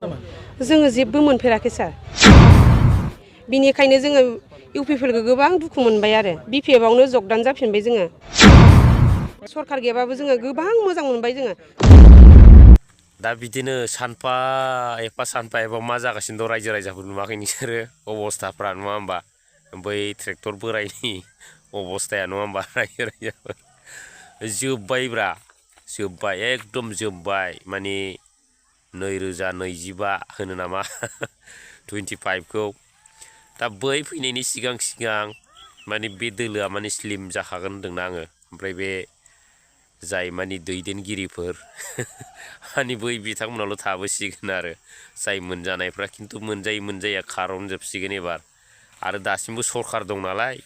जोङो जेबो मोनफेराखै सार बिनिखायनो जोङो इउपिपिएलखौ गोबां दुखु मोनबाय आरो बिपिएफआवनो जगदान जाफिनबाय जोङो सरखार गैयाबाबो जोङो गोबां मोजां मोनबाय जोङो दा बिदिनो सानफा एफा मा जागासिनो दं रायजो राजाफोर नुवाखै नोंसोरो अबस्थाफ्रा नङा होमबा बै ट्रेक्टर बोरायनि अबस्थाया नङा होमबा रायजो राजाफोर जोब्बायब्रा जोब्बाय एकदम जोब्बाय माने 2025 होनो नामा 25 खौ दा बै फैनायनि सिगां माने बे दोलोआ माने स्लिम जाखागोन होनदोंना आङो ओमफ्राय बे जाय माने दैदेनगिरिफोर माने बै बिथांमोनाल' थाबोसिगोन आरो जाय मोनजानायफ्रा खिन्थु मोनजाया खारनजोबसिगोन एबार आरो दासिमबो सरखार दं नालाय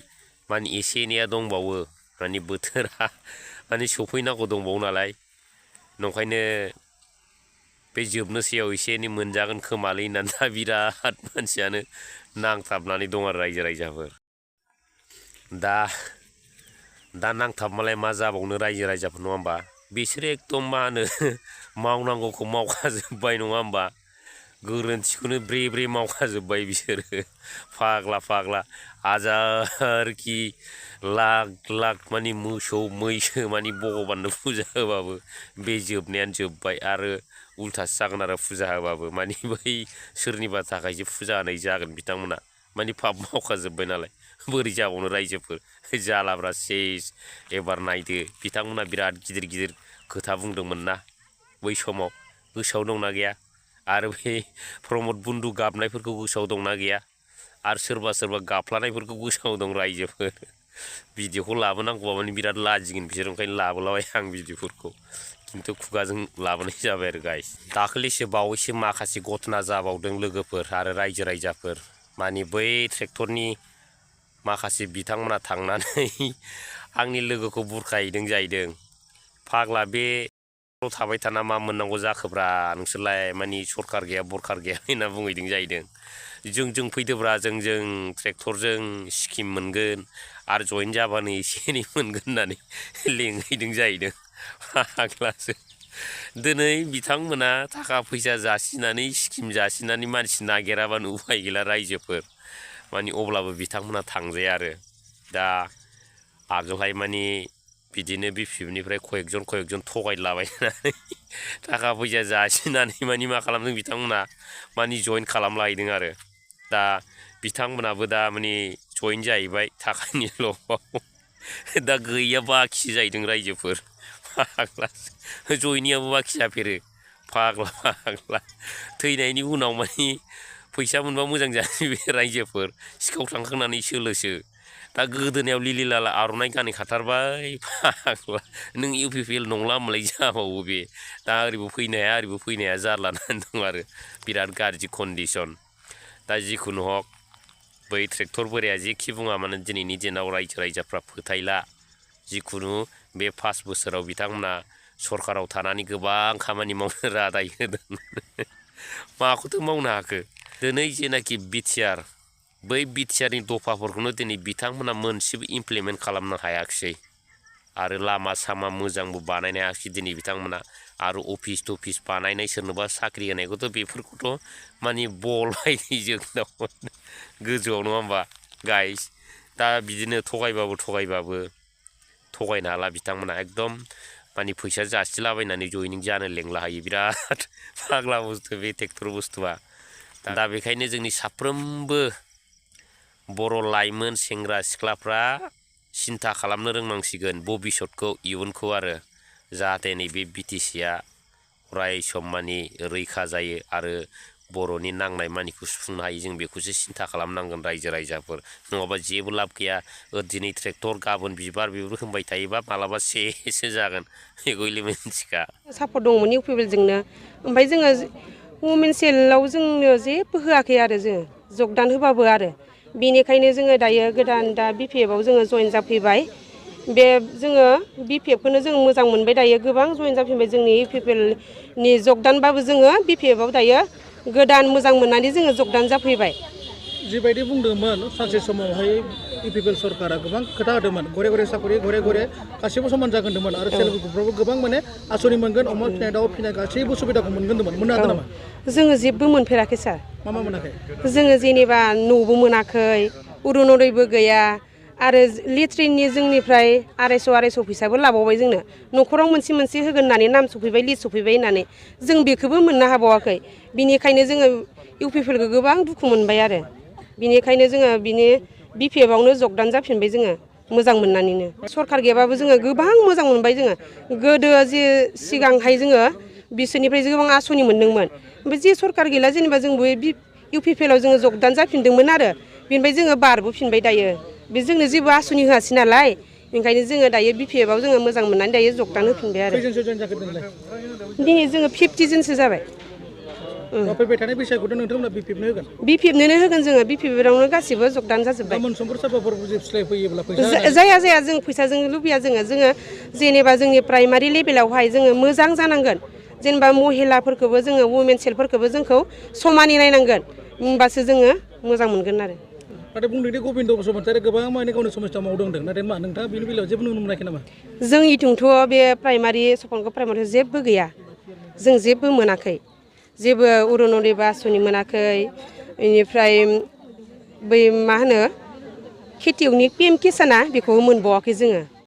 माने एसे एनैया दंबावो माने बोथोरा माने सफैनांगौ दंबावो नालाय नंखायनो बे जोबनोसैयाव एसे एनै मोनजागोन खोमालै होननानै दा बिराद मानसियानो नांथाबनानै दं आरो रायजो राजाफोर दा नांथाबमालाय मा जाबावनो रायजो राजाफोर नङा होमबा बिसोरो एकदम मा होनो मावनांगौखौ मावखाजोब्बाय नङा होमबा गोरोन्थिखौनो ब्रे मावखाजोब्बाय बिसोरो फाग्ला हाजारखि लाख माने मोसौ मैसो माने भगबाननो फुजा होबाबो बे जोबनायानो जोब्बाय आरो उल्थासो जागोन आरो फुजा होबाबो माने बै सोरनिबा थाखायसो फुजा होनाय जागोन बिथांमोना माने पाप मावखाजोब्बाय नालाय बोरै जाबावनो रायजोफोर जालाब्रा सेस एबार नायदो बिथांमोना बिराद गिदिर खोथा बुंदोंमोन ना बै समाव गोसोआव दंना गैया आरो बे प्रमद बुन्दु गाबनायफोरखौ गोसोआव दंना गैया आरो सोरबा गाफ्लानायफोरखौ गोसोआव दं रायजोफोर भिडिअखौ लाबोनांगौबा माने बिराद लाजिगोन बिसोर ओंखायनो लाबोलाबाय आं भिडिअफोरखौ खिन्थु खुगाजों लाबोनाय जाबाय आरो गाइस दाखालिसो बावैसो माखासे घटना जाबावदों लोगोफोर आरो रायजो राजाफोर माने बै ट्रेक्टरनि माखासे बिथांमोना थांनानै आंनि लोगोखौ बुरखायहैदों जाहैदों फाग्ला बे थाबाय थाना मा मोननांगौ जाखोब्रा नोंसोरलाय माने सरखार गैया बरखार गैया होनना बुंहैदों जाहैदों जों फैदोब्रा जों ट्रेक्टरजों स्किम मोनगोन आरो जइन जाबानो एसे एनै मोनगोन होननानै लेंहैदों जाहैदों फाग्लासो दिनै बिथांमोना थाखा फैसा जासिनानै स्किम जासिनानै मानसि नागिराबानो उफाय गैला रायजोफोर माने अब्लाबो बिथांमोना थांजाया आरो दा आगोलहाय माने बिदिनो बिपिएफनिफ्राय कयेकजन थगायलाबायनानै थाखा फैसा जासिनानै माने मा खालामदों बिथांमोना माने जइन खालामलाहैदों आरो दा बिथांमोनाबो दा माने जइन जाहैबाय थाखानि लबाव दा गैया बाखि जाहैदों रायजोफोर फाग्ला जइनियाबो बाखि जाफेरो फाग्ला थैनायनि उनाव माने फैसा मोनबा मोजां जायो बे रायजोफोर सिखाव थांखांनानै सोलोसो दा गोदोनायाव लिलि लाला आर'नाइ गानहैखाथारबाय फाग्ला नों इउपिपिएल नंला होमबालाय जाबावो बे दा ओरैबो फैनो हाया जारलानानै दं आरो बिराद गाज्रि कन्डिसन दा जिखुनु हक बै ट्रेक्टर बोराया जेखि बुङा माने दिनैनि दिनाव रायजो राजाफ्रा फोथायला जिखुनु बे 5 बोसोराव बिथांमोना सरकाराव थानानै गोबां खामानि मावनो रादाय होदों माखौथो मावनो हाखो दिनै जेनाखि बिटिआर बै बिटिआरनि दफाफोरखौनो दिनै बिथांमोना मोनसेबो इमप्लिमेन्ट खालामनो हायाखिसै आरो लामा सामा मोजांबो बानायनो हायाखिसै दिनै बिथांमोना आरो अफिस टफिस बानायनाय सोरनोबा साख्रि होनायखौथ' बेफोरखौथ' माने बल बायदि जोंनाव गोजौआव नङा होमबा गाइस दा बिदिनो थगायबाबो थगायनो हाला बिथांमोना एकदम माने फैसा जासिलाबायनानै जइनिं जानो लेंला हायो बिराद फाग्ला बुस्थु बे ट्रेक्टर बुस्थुआ दा बेखायनो जोंनि साफ्रोमबो बर' लाइमोन सेंग्रा सिख्लाफ्रा सिन्था खालामनो रोंनांसिगोन भबिसतखौ इयुनखौ आरो जाहाथे नैबे बिटिसिआ अराय सम माने रैखा जायो आरो बर'नि नांनाय मानिखौ सुफुंनो हायो जों बेखौसो सिन्था खालामनांगोन रायजो राजाफोर नङाबा जेबो लाब गैया दिनै ट्रेक्टर गाबोन बिबार बेफोर होनबाय थायोबा मालाबा सेसो जागोन बेखौ मिथिखा सापर्ट दंमोन इउपिपिएलजोंनो ओमफ्राय जोङो वमेन सेलाव जोंनो जेबो होआखै आरो जोङो जगदान होबाबो आरो बेनिखायनो जोङो दायो गोदान दा बिपिएफआव जोङो जइन जाफैबाय बे जोङो बिपिएफखौनो जों मोजां मोनबाय दायो गोबां जइन जाफैबाय जोंनि इउपिपिएलनि जगदानबाबो जोङो बिपिएफआव दायो गोदान मोजां मोननानै जोङो जगदान जाफैबाय जिबायदि बुंदोंमोन सानसे समावहाय इउपिपिएल सरकारा गोबां खोथा होदोंमोन घरे घरे साखरि घरे घरे गासैबो समान जागोन होनदोंमोन आरो सेल्फ हेल्प ग्रुपफ्राबो गोबां माने आसनि मोनगोन अमा फिनाय दाउ फिनाय गासैबो सुबिदाखौ मोनगोन होनदोंमोन मोननो हादों नामा जोङो जेबो मोनफेराखै सार मा मोनाखै जोङो जेनेबा न'बो मोनाखै अरुनदयबो गैया आरो लेट्रिननि जोंनिफ्राय 250 फैसाबो लाबावबाय जोंनो न'खराव मोनसे होगोन होननानै नाम सफैबाय लिस्ट सफैबाय होननानै जों बेखौबो मोननो हाबावाखै बिनिखायनो जोङो इउपिपिएलखौ गोबां दुखु मोनबाय आरो बिनिखायनो जोङो बिनि बिपिएफआवनो जगदान जाफिनबाय जोङो मोजां मोननानैनो सरकार गैयाबाबो जोङो गोबां मोजां मोनबाय जोङो गोदो जे सिगांहाय जोङो बिसोरनिफ्राय गोबां आसनि मोनदोंमोन ओमफ्राय जे सरकार गैला जेनेबा जोंबो इउपिपिएलआव जोङो जगदान जाफिनदोंमोन आरो बेनिफ्राय जोङो बारबोफिनबाय दायो बे जोंनो जेबो आसनि होआसै नालाय ओंखायनो जोङो दायो बिपिएफआव जोङो मोजां मोननानै दायो जगदान होफिनबाय आरो दिनै जोङो 50 जनसो जाबाय फैबाय थानाय बैसागुखौ नोंथांमोना बिपिएफनो होगोन बिपिएफनोनो होगोन जोङो बिपिएफआवनो गासिबो जगदान जाजोब्बाय गाबोन समफोर सोरबाफोर बुजिस्लायफैयोब्ला फैसा जाया जों फैसाजों लुबैया जोङो जेनेबा जोंनि प्राइमारि लेभेलावहाय जोङो मोजां जानांगोन जेनेबा महिलाफोरखौबो जोङो वुमेन सेलफोरखौबो जोंखौ समानै नायनांगोन होमबासो जोङो मोजां मोनगोन आरो नाथाय बुंदोंदि गबिन्द बसुमतारी गोबां माने गावनि समस्या मावदों होनदों नाथाय मा नोंथाङा बेनि बेलायाव जेबो नुनो मोनाखै नामा जोंनिथिंथ' बे प्राइमारि सपनगाव प्राइमारियाव जेबो गैया जों जेबो मोनाखै जेबो अरुनदय आसनि मोनाखै बेनिफ्राय बै मा होनो खेथियकनि PM किसाना बेखौबो मोनबावाखै जोङो